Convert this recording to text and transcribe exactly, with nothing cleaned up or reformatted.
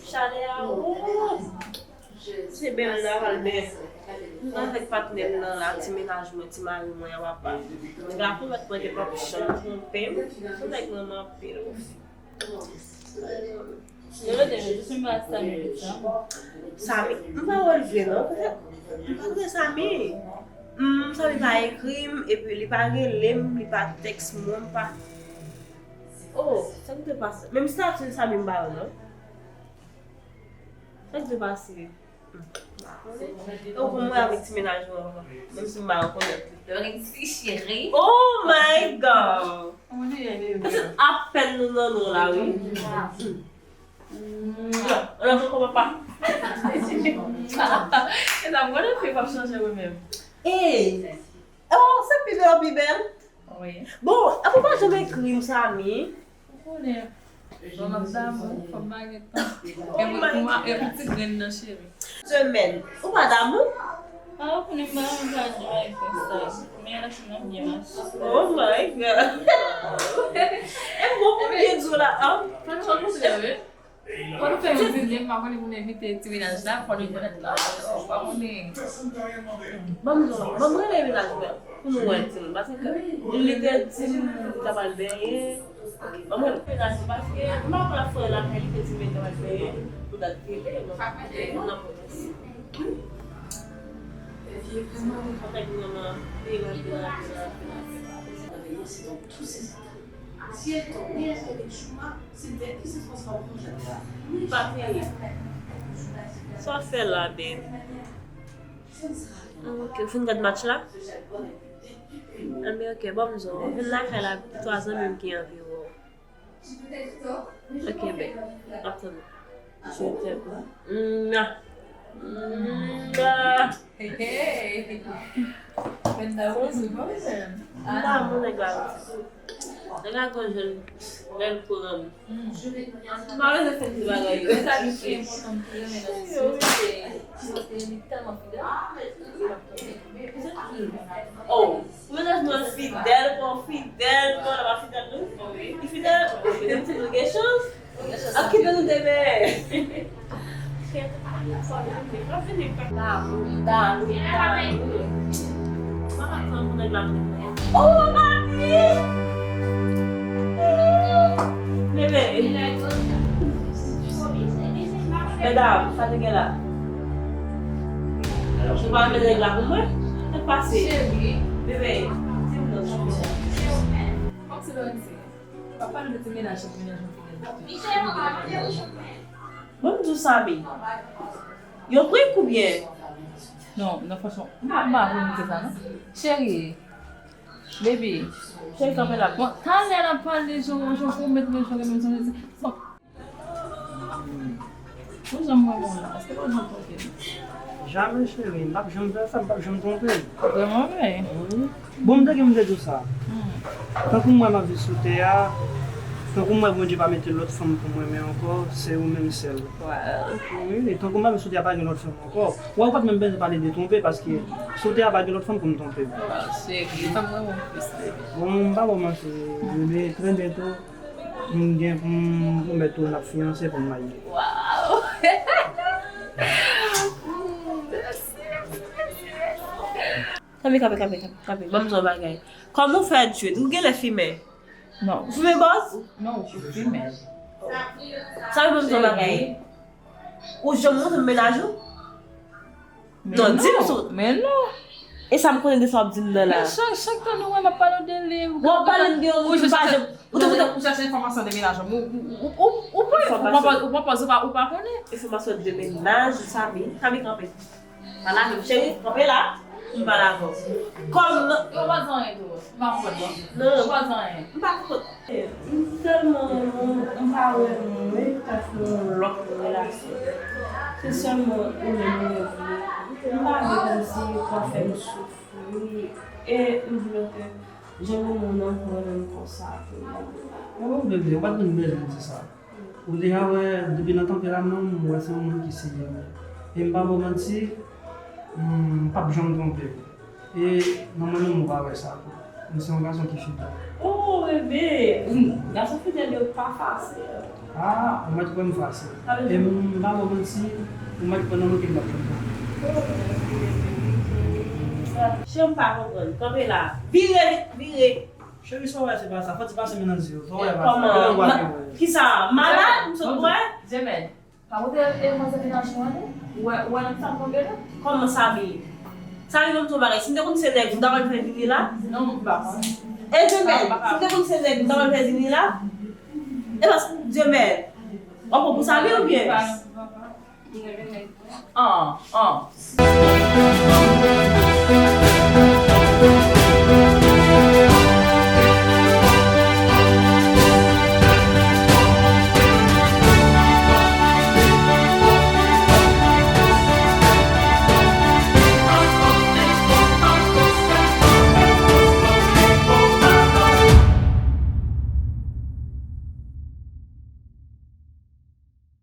Chalè a, wou! Se bèl la, pral bèl. Mwen avèk patnè m nan la, ti mennaj mwen, ti mari mwen an, papa. Nèg la pwomèt mwen ke l p ap janm twonpe m. Se nèg mwen renmen anpil, wi. Yo rete jodi, se pa Samy ki sa. Samy, m pa wè l vre non. M pa konnen Samy. Hmm, Samy pa ekri m, epi li pa rele m, li pa tèks mwen, m pa. Oh, sa ki te pase? Menm statut Samy m pa wè non. Sa ki te pase? M pa konnen. Ou pou mwen avèk ti mennaj mwen ankò. Menm si m pa rekonèt li. Lorraine si cheri. Oh my God! Apèn nou nan non la, wi. Lòt ankò papa. E sa m konnen fi p ap chanje wi menm. Ey! Oh, se pi bèl, pi bèl. Wi. Bon, epi w pa janm ekri m, Samy. Ou konnen. Bon, m ap damou, fò m pa gen tan. Oh my God. E pou ti grenn nan cheri. Semèn. Ou pa damou? Ah, ou konnen m pa renmen sa. Men la, se nan byen mache. Oh my God. E bon pou m byen di w la, an. Fò nou kontre, wi. Fò nou fè yon dine, m pa konnen pou n envite ti mennaj la, fò nou konèt la. Fò nou konnen. Ban m di w, ban m rele mennaj mwen pou nou wè, di m. Paske li te di m li ta pral benyen. Ban m rele mennaj mwen, paske m pa konn ap fè lakay li te di m li ta pral benyen. Pou dat rele, non. Nan pwomès. Kontak mwen nan peyman de la. Papi, sa w fè la, babe? Ok, ou fin gad match la? Anben, ok, ban m di w, vin lakay la, twa zanmi m ki anvi wè w. Ok, babe, m ap tann ou. Mwa. Mwa. Hey, hey. Mwen damou sou mwen menm. M damou nèg la wi. Nèg la gon jèn bèl koran. M pa bezwen fè ti bagay yo. Se sa ki pi enpòtan, m pi renmen nan misye, se, se li tèlman fidèl. Oh, mennaj mwen fidèl, bon, fidèl, bon, la pa fidèl, non? Li fidèl, ok, nou gen chans. Ak kite nou te byen. Damou, damou, damou. Mwen pa tann pou nèg la vin. Oh, papi! Bebe. Medam, sa te gen la. Ou pa renmen nèg la pou mwen? Sa k pase? Bebe, di m non, sa k pase? Kòmsi lè w di, pa pale de ti mennaj, ti mennaj mwen fidèl. Bon, m di w sa, Bi. Yo kwik oubyen? Non, non, franchman, m pa, m pa renmen sa, non. Cheri, baby, cheri, kanpe la. Bon, talè n ap pale, jan, jan w pwomèt mwen, jan w renmen m, jan w bon. Ou janm wè mwen la, èske w pa janm twonpe m? Jamè, cheri, m p ap janm fè sa, m p ap janm twonpe w. Vrèman vre? Wi. Bon, m te gen m te di w sa. Hmm. Tankou m wè m ap viv sou tè a, tankou m wè Bondye pa mete lòt fanm pou m renmen ankò, se ou menm sèl. Wow. Wi, tankou m ap viv sou tè a, pa gen lòt fanm ankò. Wè, ou pa t menm bezwen pale de twonpe, paske sou tè a pa gen lòt fanm pou m twonpe. Wow, cheri, fanm nan bon plis, baby. Bon, m pa ba w manti, bebe, trè byento. M gen pou m pwomèt ou n ap fiyanse pou n marye. Wow! Mèsi, mèsi, mèsi, mèsi. Kanpe, kanpe, kanpe, kanpe, kanpe. Ban m di w yon bagay. Kòman w fè ap jwe? Ou genlè fimen? Non. Ou fimen bòz? Non, ou fimen. Sa vle di w yon bagay. Ou janm montre m mennaj ou? Non, di m sou. Men non. E sa m konnen de sa w ap di m nan la. Men chak, chak tan nou wè m ap pale w de li. W ap pale m de yon moun ki pa janm. Ou te, ou te, ou chèche enfòmasyon de mennaj ou. Ou, ou, ou, ou, ou pa, ou pa, ou pa, ou pa konnen. Enfòmasyon de mennaj, Samy, Samy kanpe. Pa lage m, cheri, kanpe la. M pale avè w. Kòm nan. Yo pa di anyen tou. M pa konprann non. Non. Yo pa di anyen. M pa konprann. M tèlman renmen w, m pa wè mwen tankou yon lòt relasyon. Se sèlman ou menm mwen vle. M pa vle kòmsi w ap fè m soufri. E m vle ke jan m renmen w nan, ou renmen m konsa tou. Non, bebe, ou pa t menm bezwen di sa. Ou deja wè, depi nan tanperanman m, m wè se yon moun ki serye. E m pa ba w manti, m p ap janm twonpe w. E nan mwen menm ou pa wè sa tou. M se yon gason ki fidèl. Oh, bebe! Gason fidèl yo pa fasil. Ah, ou mèt kwè m fasil. E m pa ba w manti, ou mèt kwè nan mwen ke m p ap janm pran. Chè, m pa konprann. Kanpe la. Vire, vire. Cheri, sa w wè se pa sa. Fò ti pase men nan zye w. Sa w wè pa sa. Kòman? Kisa? Malad? M sot wè? Djemèl. Pa pote e manzè vin al chwa nou? Ou wè, ou wè nan sa m tonbe la? Kòman sa vini? Sa vini m tou bagay. Si m te konn se nèg, m ta pral fè vini la? Non, m pa konn. E Djemèl, si m te konn se nèg, m ta pral fè vini la? E pa Djemèl. W ap pran pou sa vini oubyen? An, an.